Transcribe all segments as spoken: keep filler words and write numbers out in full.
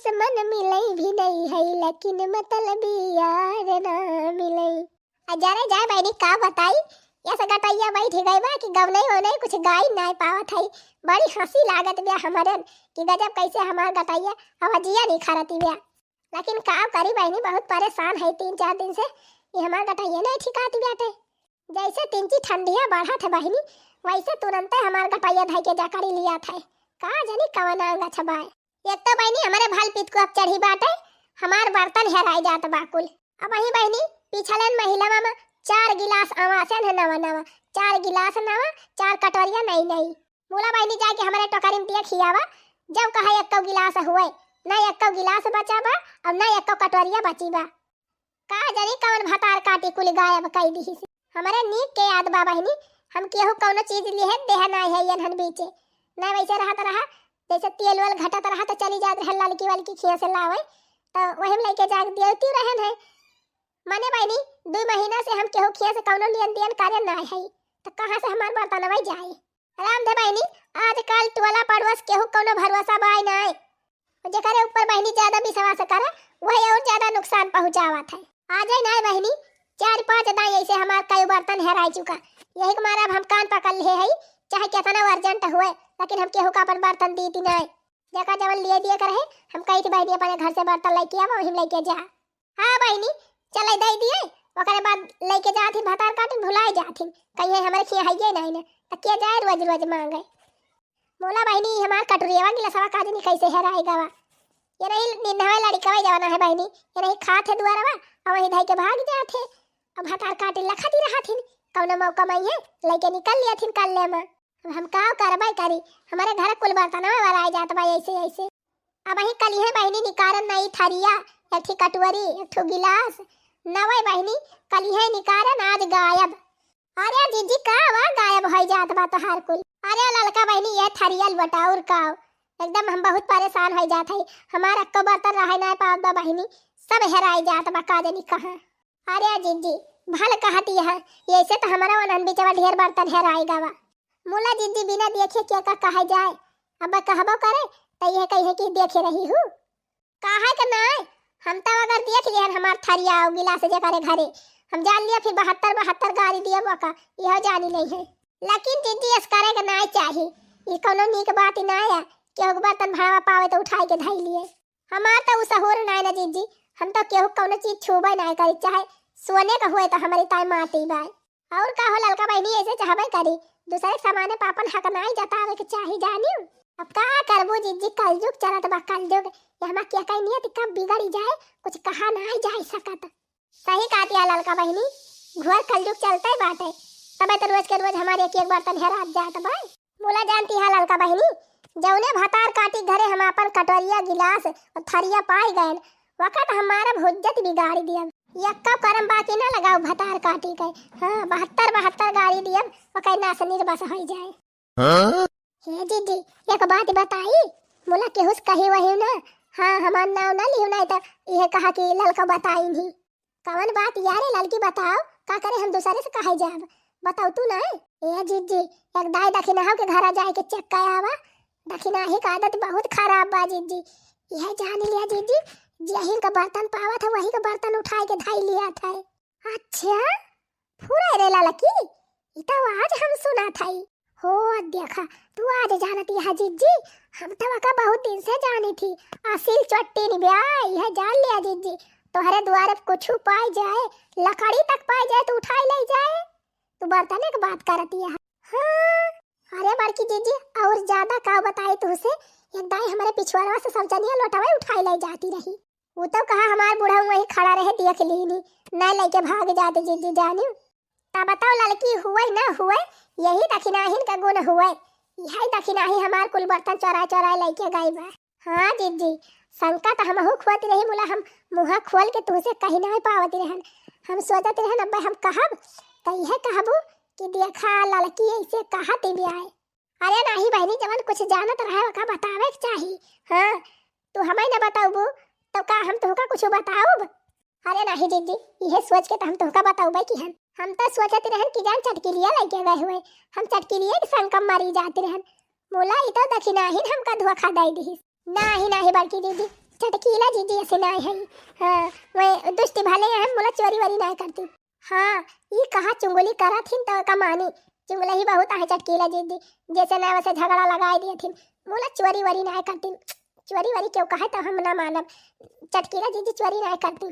दुश्मन मिलई भी नहीं है, लेकिन मतलबी यार ना मिलई। आ जरे जाए बहिनी, का बताई, यस गटइया बैठ गई बा कि गवनई ववनई कुछ गाई नाय पावत है। बड़ी हँसी लागत बिया हमरन कि गजब कैसे हमार गटइया अवजिया निखारती बिया। लेकिन का करी बहिनी, बहुत परेशान है तीन चार दिन से, ये हमार गटइया नाय ठिकाती बाटे। जैसे तिनची ठंडिया बढ़त है बहिनी, वैसे तुरंते हमार गटइया धइ के जकड़ी लियात है। का जानी कवन अंग छबाए। एक तो बहिनी हमरे भल पीत को अब चढ़ी बाटे, हमार बर्तन हेराई जात बा कुल। अबहीं बहिनी पिछलेन महिलवा में चार गिलास अवासेन है नवा नवा, चार गिलास नवा, चार कटोरिया नई नई। मुला बहिनी जाके हमरे टोकरी में दिया खियावा, जब कहा एक्को गिलास हुए, ना एक्को गिलास बचा बा और ना एक्को कटोरिया बची बा। का जानी कवन भतार काटी कुल गायब कई दिहिस। हमरे नीक के याद बा बहिनी, हम केहू कौनो चीज लिहे देह नाय है यनहन बीचे। ना वैसे रहत रहा, जैसे तेल वेल घटत रहा तो चली जात रहे ललकी वलकी खिया से लावे, तो वही में लेके जाके देती रहन है। मने बहिनी, दू महीना से हम केहू खिया से कौनो लेन देन करे नाय है, तो कहाँ से हमार बर्तनवा जाए? राम दे बहिनी, आजकल टोला पड़ोस केहू कौनो भरोसा बाय नाय। जेकरे ऊपर बहिनी ज्यादा विश्वास करे, वही और ज्यादा नुकसान पहुँचावत है। आ जाए नाय बहिनी, चार पाँच दाई ऐसे हमार कई बर्तन हेराई चुका। यही के मारे अब हम कान पकड़ लिए है, चाहे कितना urgent हुए, लेकिन हम केहू का अपन बर्तन दीती नाय। जेका जवन लिए दिए के रहे, हम कही थी बहिनी अपने घर से बर्तन लेके आवा, वही लेके जा। हाँ बहिनी, चले दे दिए, ओकरे बाद लेके जाथिन भतार काटिन भुलाए जाथिन, कहिए हमरे खिया हइये नाई न, त के जाए रोज रोज मांगे। मोला बहिनी, हमार कटुरियवा गिलसवा का जनी कैसे हेराए गवा। ये नहीं निन्हवे लड़िकवा जवाना है बहिनी, ये नहीं खात है दुआरवा, और वही धई के भाग जात है। अब भतार काटिन लखती रहथिन, कौनो मौका मइहे लेके निकल लिया थिन कल्ले में। अब हम का करबै करी, हमरे घर कुल बर्तनवा वराए जात बा ऐसे ऐसे। अबहीं कलिहे बहिनी निकारन नई थरिया, एक ठी कटोरी, एक ठो गिलास। नवै बहिनी कलिहे निकारन, आज गायब। अरे जिज्जी, का वा गायब होइ जात बा तोहार कुल? अरे ललका बहिनी, ये थरिया लोटा और का? एकदम हम बहुत परेशान होइ जात है। हमार अक्को बर्तन रहे ना पावत बा बहिनी, सब हेराई जात बा, का जानी कहाँ। अरे जिज्जी, भल कहती है, ऐसे तो हमारा वनहन बिचवा ढेर बर्तन हेराई गवा। मुला जिज्जी बिना देखे के का कहा जाए, अब कहबो करे त ये कहे कि देखे रही हूँ। काहे के नाय, हम तब अगर देख लिहन हमार थरिया और गिलास जे करे घरे, हम जान लिया फिर बहत्तर बहत्तर गारी दिया मौका, यह जानी नहीं है। लेकिन जिज्जी ऐस करे के नाय चाही, ये कौनो नीक बात ही नाय है। केहू के बर्तन भावा पावे तो उठाई के धई लिए। हमार तो उ सहूर नाय ना जिज्जी, हम तो केहू कौनो चीज छूबे नाय करी, चाहे सोने का होए तो हमारी ताई माटी बाय। और का हो ललका बहिनी, ऐसे चाहबे करी, दूसरे के सामाने पर अपन हक नाय जतावे के चाही जानियो। अब का करबू जिज्जी, कलयुग चलत बा कलयुग, ये हमार के कई नियत कब बिगड़ी जाए, कुछ कहा नाय जाय सकत। सही कहती है ललका बहिनी, घोर कलयुग चलते बाटे, तबे तो रोज के रोज हमारे एक एक बर्तन हेरात जात बा। मुला जानती है ललका बहिनी, जौने भतार काटी घरे हम अपन कटोरिया गिलास और थरिया पाई गए, वकत हमारा हुज्जत बिगाड़ी दिया। यक्का करम बाकी ना लगाओ भतार काटी के, हाँ, बहत्तर बहत्तर गाड़ी दिया, वकई नास निर्बस हो जाए। हाँ? हे जिज्जी, एक बात बताई, मुला केहू से कही वही ना, हाँ, हमार नाव ना लियो, नहीं तो यह कहा कि ललका बताई नहीं। कवन बात यारे ललकी बताओ, का करे हम दूसरे से कहे जाब? बताओ तू ना। ए जिज्जी, एक दाई दखिनहा के घरा जाए के चेक कर आवा। दखिनहा के आदत बहुत खराब बा जिज्जी। यह जान लिया जिज्जी, जेहिन का बर्तन पावत है, वही का बर्तन उठाए के धाई लिया था। अच्छा, फुरे रे ललकी, ई तो आज हम सुना था। हो देखा, तू आज जानती है जिज्जी, हम तो वका बहुत दिन से जानी थी। असिल चट्टी निब्या, यह जान लिया जिज्जी, तोहरे द्वारे कुछ पाई जाए, लकड़ी तक पाई जाए तो उठाई ले जाए। तू बर्तने के बात करती है। हाँ, अरे बड़की जिज्जी, और ज्यादा का बताई तुझसे, एक दाई हमारे पिछुआरवा से सौचनिया लोटवे उठाई ले जाती रही। वो तो कहा हमार बूढ़ा वहीं खड़ा रहे, देख लीनी, ना लेके भाग जाते जिज्जी जानी। ता बताओ ललकी हुए ना हुए, यही दखिनाहिन का गुण हुए। यही दखिनाही हमार कुल बर्तन चोरा चोरा लेके गई बा। हाँ जिज्जी, शंका तो हमहू खोत रही, मुला हम मुँह खोल के तुहसे कही नहीं पावत रहन। हम सोचत रहन अब हम कहब, तो यह कहबू कि देखा ललकी ऐसे कहा तिबियाए। अरे नाही बहिनी, जवन कुछ जानत रहे ओका बतावे के चाही। हाँ, तू हमें न बताउबू तो का हम तुहका कुछ बताउब? अरे नाही जिज्जी, इहे सोच के तो हम तुहका बताउबे की हन। हम तो सोचत रहन कि जान चटकिलिया लेके गए हुए, हम चटकिलिया के संग कम मरी जात रहन। मुला ई तो दखिनाहिन हमका धोखा दे दिहिस। नाही नाही बड़की जिज्जी, चटकीला जीजी ऐसे नाय है। हाँ, वह दुष्ट भले हैं, मुला चोरी वरी नाय करती। हाँ, ई कहा चुंगली करत हिन तो का मानी। चुंगला ही बहुत आहे चटकीला जीजी, जैसे ना वैसे झगड़ा लगाए दिए थिन। मुला चोरी वरी नाय करती, चोरी वरी क्यों कहे तो हम ना मानब। चटकीला जीजी चोरी नाय करती।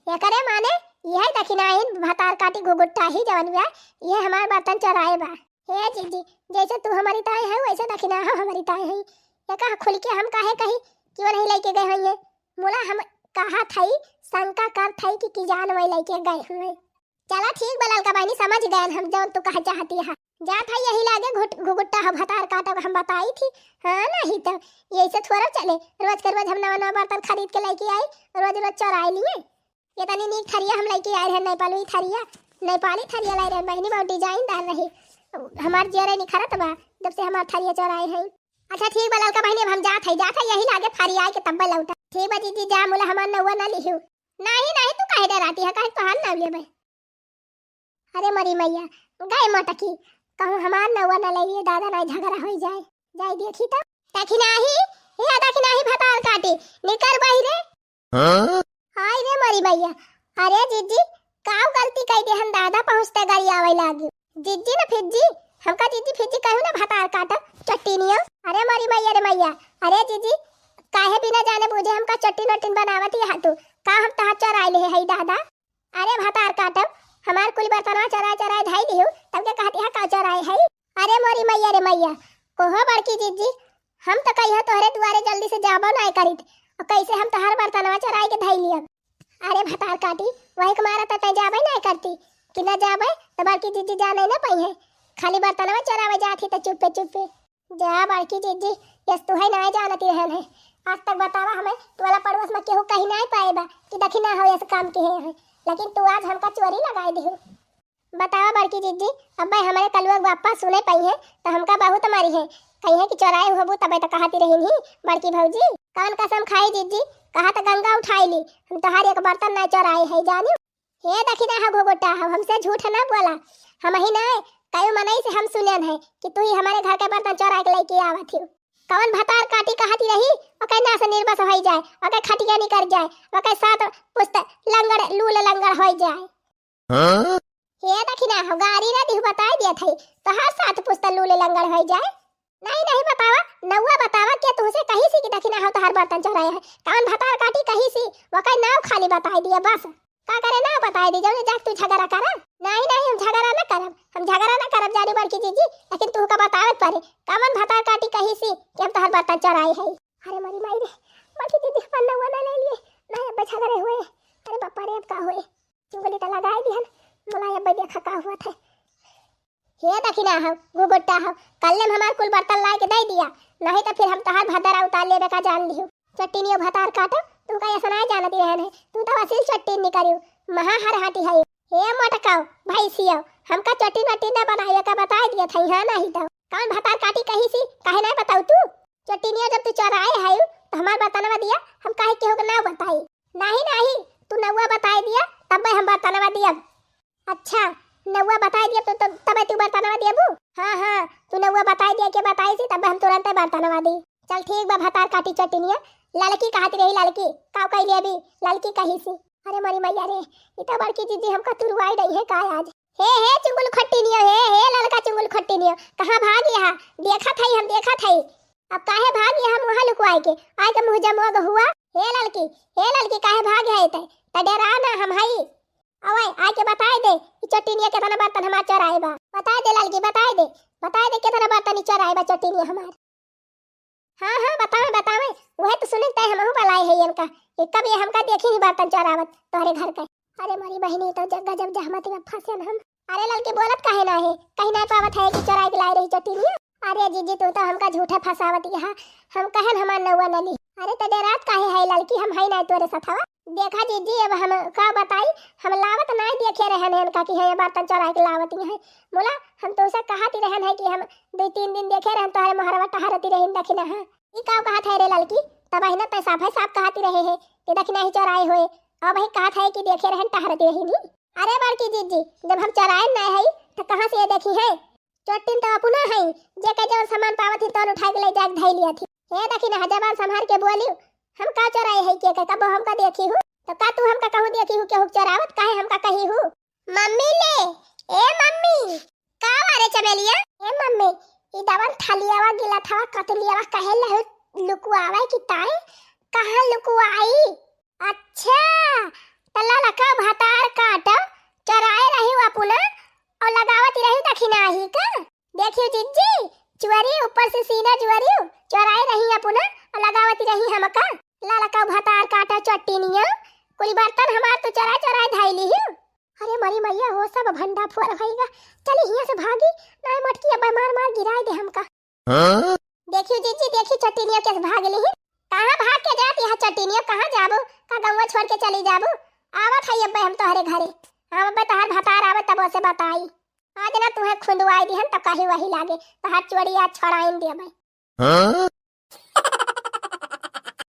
एकरे माने यह दखिना ही भतार काटी घुघुट्टा ही जवन बा, यह हमार बर्तन चोराए बा। हे जीजी, जैसे तू हमारी ताई है, वैसे दखिना हो हमारी ताई है। ये कहा खुल के हम काहे कही कि वो नहीं लेके गए होइए? मुला हम कहा थई, शंका कर थई कि, कि जान वही लेके गए हुए। चला ठीक बा ललका बहिनी, समझ गए हम जौन तू कहे चाहती है। जा थई यही लागे घुट-, घुघुट्टा हो भतार काटा हम बताई थी। हाँ, नहीं तो यही से थोड़ा चले, रोज के रोज हम नवा नवा बर्तन खरीद के लेके आई, रोज रोज चोराए लिए। ये तनी नीक थरिया हम लेके आए रहे नेपाली थरिया, नेपाली थरिया लाए रहे बहिनी, बहुत डिजाइनदार रही। हमार जेरे निखरत बा जब से हमार थरिया चोराए हैं। अच्छा ठीक बा ललका बहिनी, अब हम जात है, जात है यही लागे फरियाए के तब्बे लौटा। ठीक बा जीजी, जा मुला हमार नौवा ना लिहू। नहीं नहीं, तू काहे डराती है, काहे तोहार नाम लेबे? अरे मरी मैया, गए मोटकी, कहूँ हमार नौवा ना ले लिए दादा, नहीं झगड़ा हो जाए। जाए देखी तो। देखी नाही, ये देखी नाही भतार काटी, निकर बहिरे। हाँ? हाय रे मोरी मैया, अरे जीजी, काव गलती कई देहन दादा, पहुँचते गाड़ी आवे लागी। जीजी न फिज्जी, हमका जीजी फिज्जी कहू ना भतार काटा, चट्टीनिया। अरे मोरी मैया रे मैया, अरे जीजी, काहे बिना जाने बूझे हमका चट्टीन वट्टीन बनावत ही हाथू, का हम तहार चोराए ले हई दादा? अरे भतार काटब, हमार कुल बर्तनवा चोराए चोराए धई लिहू, तब के कहती है का चोराए है? अरे मोरी मैया रे मैया, कोहो बड़की जीजी, हम तो कहियो तोहरे दुआरे जल्दी से जाबो नाय करित, और कैसे हम तोहर बर्तनवा चोराए के धई लियब? अरे भतार काटी, वही के मारा तो तै जाबे नाय करती, कि ना जाबे तो बड़की जीजी जाने ना पाई है, खाली बर्तनवा चोरावे जात ही तो चुप्पे चुप्पे। जा बड़की जीजी, यस तू है नाय जानती रहन है, आज तक बतावा हमें तुम्हारा पड़ोस में केहू कहीं नाय पाए बा कि दखिना हो यस काम के है, लेकिन तू आज हमका चोरी लगाए दिहू। बतावा बड़की जीजी, अब्बे हमरे कलुआ के बापा सुने पाई है तो हमका बहुत मारी है, कही है कि चोराए होबू तबे तो कहती रही नहीं बड़की भौजी। कौन कसम खाई जीजी, कहा तो गंगा उठाई ली, हम तोहार एक बर्तन ना चोराए है जानी। हे दखिना हो घुघुट्टा हो, हमसे झूठ ना बोला, हम ही ना, कई मनई से हम सुनेन है कि तू ही हमारे घर के बर्तन चोरा के लेके आवत ही। कवन भतार काटी कहती रही, ओके ना से निर्बस होई जाए, ओके खटिया निकर जाए, ओके सात पुस्त लंगड़ लूल लंगड़ होई जाए। हाँ? हे दखिना हो, गारी ना दिहु बताई दिया थई, तोहार सात पुस्त लूल लंगड़ होई जाए। नहीं नहीं बतावा, नौवा बतावा, के तुहसे कही सी कि दखिना हो तोहार बर्तन चोराए है? कवन भतार काटी कही सी, ओके नाव खाली बताई दिया बस। का करे नाव बताई दी, जौने जाके तू झगड़ा करा। नहीं नहीं हम झगड़ा ना करब, हम झगड़ा ना करब जानी बड़की जीजी, लेकिन तू का बतावे पड़े, कवन भतार काटी कही सी कि हम तोहार बर्तन चोराए है? अरे मरी माई रे, बड़की जीजी हमार नौवा ना ले लिए, नहीं अब झगड़े हुए। अरे बापा रे, अब का हुए? चुगली तो लगाई दिहन, मुला अब देखा का हुआ था। हे दखिना हो, घुघुट्टा हो, कल्ले में हमार कुल बर्तन लाए के दे दिया, नहीं तो फिर हम तोहार भदरा उतार लेबे का जान लिहू। चट्टीनियो भतार काटो, तू का ऐसा ना जानती रहन है, तू तो असील चट्टीन निकरियो, महा हर हाटी है। हे मोटकाओ, भैंसियो, हमका चट्टीन वट्टीन ना बनाइए का बताए दिया था, हाँ नहीं तो। कौन भतार काटी कही सी, काहे ना बताऊ तू? चट्टीनियो जब तू चोराए है तो हमार बर्तनवा दिया, हम काहे केहू के ना बताई? नहीं नहीं, तू नौवा बताए दिया, तब हम बर्तनवा दिया। अच्छा, नौवा बताई दिया तो, तो तबे तू बर्तनवा दियबू? हाँ हाँ, तू नौवा बताई दिया के बताई सी, तब हम तुरंते बर्तनवा दी। चल ठीक बा, भतार काटी चटिनिया। ललकी कहत रही, ललकी का कइले अभी? ललकी कही सी। अरे मोरी मैया रे, ई तो बड़की जीजी हमका तुरुआई रही है का आज? हे हे चुंगुल खट्टिनिया, हे हे ललका चुंगुल खट्टिनिया, कहाँ भाग यहाँ? देखत हई हम, देखत हई। अब काहे भाग यहाँ मुँह लुकवाए के? आए के मुँह जमोग हुआ। हे ललकी, हे ललकी, काहे भाग यहाँ? ते त डेरा ना, हम हई। अवै, आके बताए दे, ई चट्टिनिया केतना बर्तन हमार चोराए बा। बताए दे ललकी, बताए दे, बताए दे केतना बर्तन ई चोराए बा चट्टिनिया हमार। हाँ, हाँ, बतावे, बतावे, उहे तो सुने तय हमहू बलाए है इनका, कि कब ये हमका देखी नहीं बर्तन चोरावत तोहरे घर के। अरे मोरी बहिनी, तो जग गजब जहमत में फंसेन हम। अरे ललकी बोलत काहे ना है, कहीं ना पावत है कि चोराए के लाए रही चट्टिनिया। अरे जीजी, तू तो हमका झूठे फंसावत यहाँ, हम कहन हमार नौवा न ली। अरे तो डेरात काहे है ललकी, हम हई ना तोरे सथवा। देखा जीजी, अब हम का बताई, हम लावत नाय देखे रहन है इनका कि है ये बर्तन चोराए के लावत ही है। मुला, हम तोसे कहत ही रहन है कि हम दो तीन दिन देखे रहन तोहरे मोहरवा टहरती रहिन दखिना है। ई का कहत है रे ललकी? तब अहिना तै साफे साफ कहत ही रहे है कि दखिना ही चोराए होए। अब ही कहत है कि देखे रहन टहरती रहिन ही। अरे बड़की जीजी, जब हम चोराए नाय है तो कहाँ से ये देखी है? चोट्टिन तो अपना है, जे के जौन सामान पावत ही तौन उठा के ले जाके धई लिया थी। हे दखिना, जबान संभार के बोली, हम का चोराए है के, के कबो हमका देखी हूँ? तो का तू हमका कहूँ देखी हूँ केहू के चोरावत? काहे हमका कही हूँ? मम्मी ले, ए मम्मी, का बारे चमेलिया? ए मम्मी, ई दवन थलियावा गिला थवा कतलियावा कहे लहु लुकुआवे की ताई, कहाँ लुकुआई? अच्छा, त ललका भतार काट चोराए रही अपना और लगावत रही दखिनाही का? देखियो जिज्जी, चुअरी ऊपर से सीना जुअरियो, चोराए रही अपना और लगावत रही हमका। ललका भतार काटा चट्टिनिया, कुल बर्तन हमार तो चोराए चोराए धाई लिहियो। अरे मरी मैया हो, सब भंडा फोर भइगा। चली हियां से भागी, नाय मटकी अब मार मार गिराए दे हमका। हाँ? देखियो जिज्जी, देखी चट्टिनिया कैसे भाग लिही। कहाँ भाग के जात यहाँ चट्टिनिया, कहाँ जाबो? का गौवा छोड़ के चली जाबो? आवत है अब हम तोहरे घरे। हम अब तोहर भतार आवत तब उसे बताई। आज ना तुहे खुंदवाई दिहन तब कहीं वही लागे, तोहर चोरी आज छोड़ाइन देबे। हाँ?